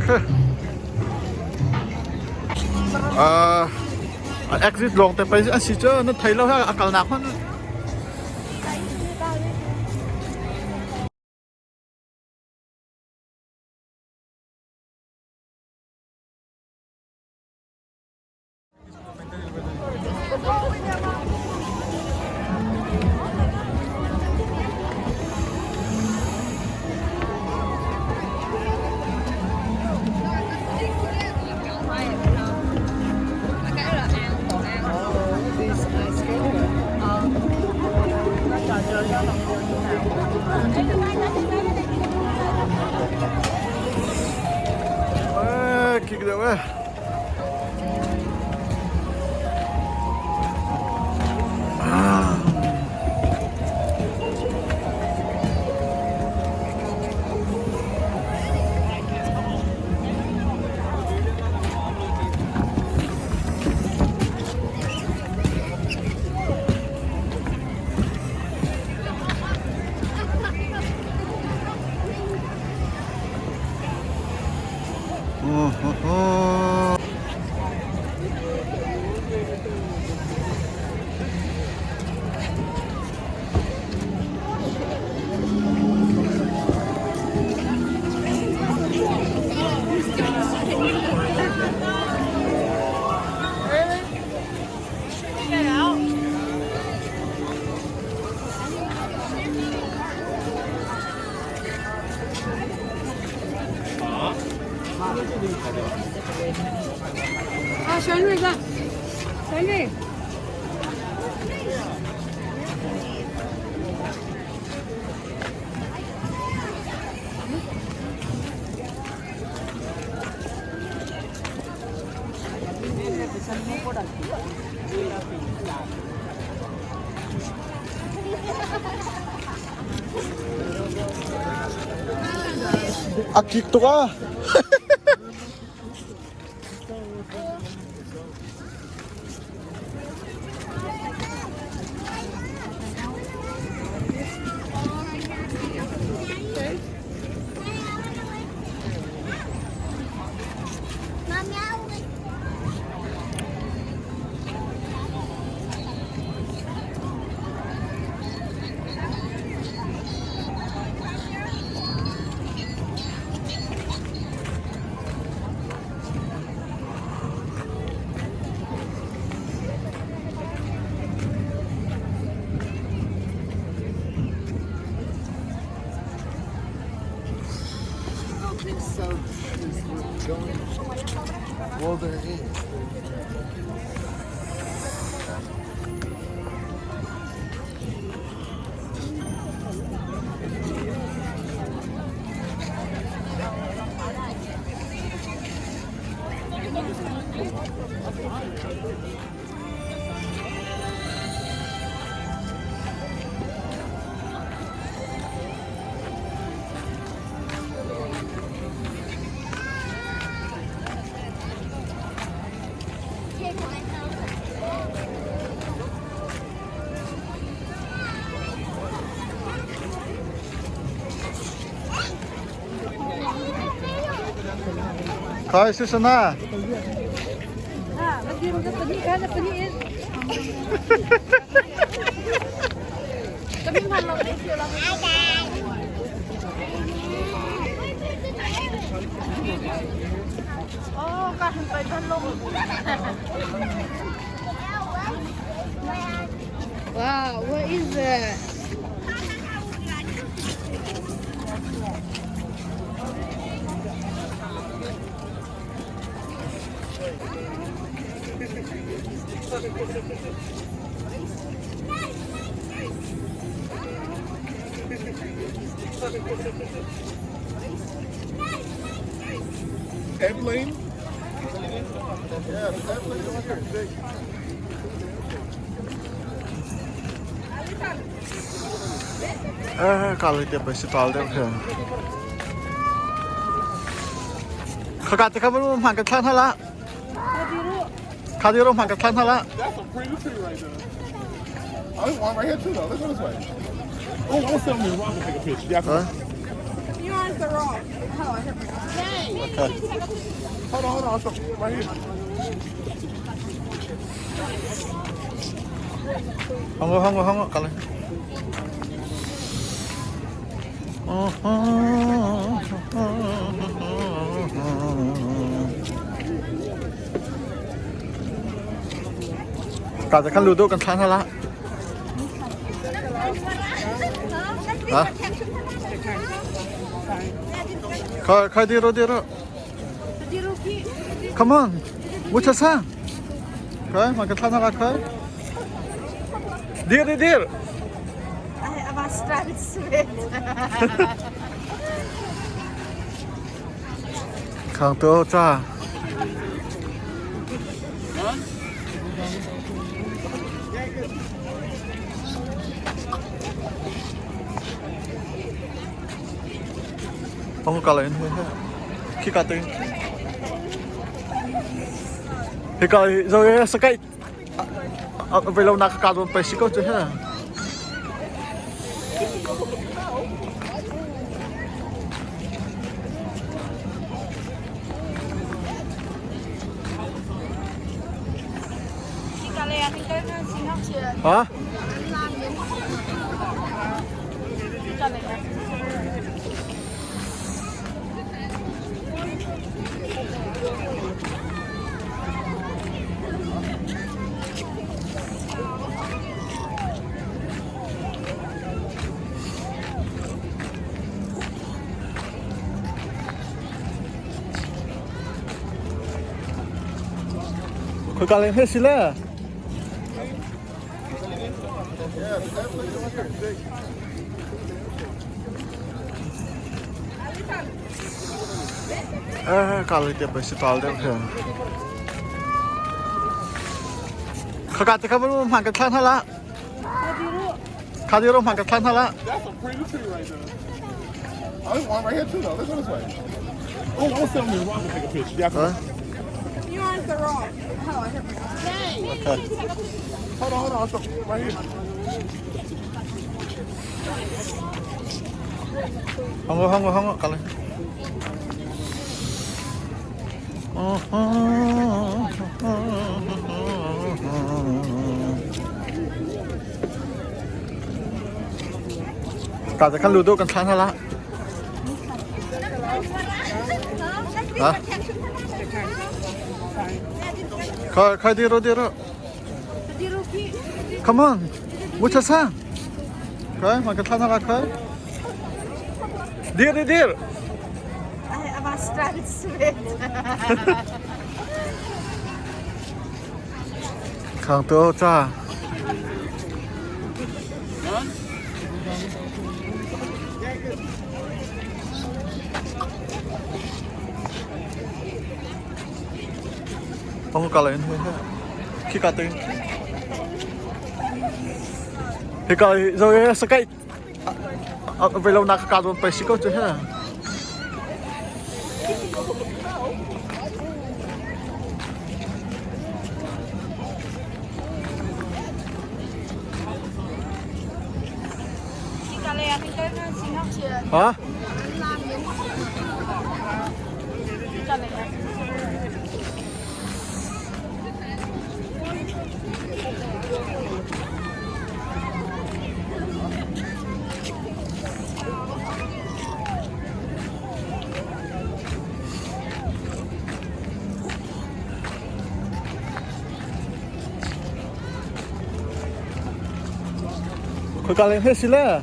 khi. Uh, exit lawng te pei a si cu na thei lo ha a kalnak hmanh Kik deuh eh. A kik tuk ah. Well, there is. Khai Susana. Wow, what is it? Airplane? Yeah, the airplane over here. Big. Eh, kal te pa si tal deuh hian. Khaka te kha man ka thlan hala. Kha di ro man ka thlan hala. That's a pretty tree right there. Oh, there's one right here too, though. Let's go this way. Oh, I was sitting on this rock and take a picture. Yeah, Huh? Okay. Hold on, hold on. So, right here. Không có, không có, không có, cầm lên. Cả cái khăn lù đô cần thang la. Hả? Khai khai đi rồi đi rồi. Come on. Mucha sang. Khai mà cái thang la khai. Dir đi dir. Khang to cha. Ông cả lên khi cả tên thì cả rồi sẽ cái về lâu nào cả rồi phải xí câu chứ ha. Hả? Khoi ka leng he si le. Yeah, that place right here. Big. Eh, ka le te si tal deuh he. Khaka te kha bu hman ka thlan hala. Kha di ro hman ka thlan hala. That's a pretty tree right there. Oh, there's one right here too, though. Let's go this way. Oh, we'll sit on this rock and take a picture. Yeah, Huh? Okay. Hold on, hold on. So, right here. Không có, không có, không có, cầm lên. Cả cái khăn lù đô cần thang la. Hả? Khai khai đi rồi đi rồi. Come on. Mucha sang. Khai mà cái thang la khai. Dir đi dir. Khang to cha. Ông cả lên khi cả tên thì cả rồi sẽ cái về lâu nào cả rồi phải xí câu chứ ha. Hả? Khoi ka leng he si le.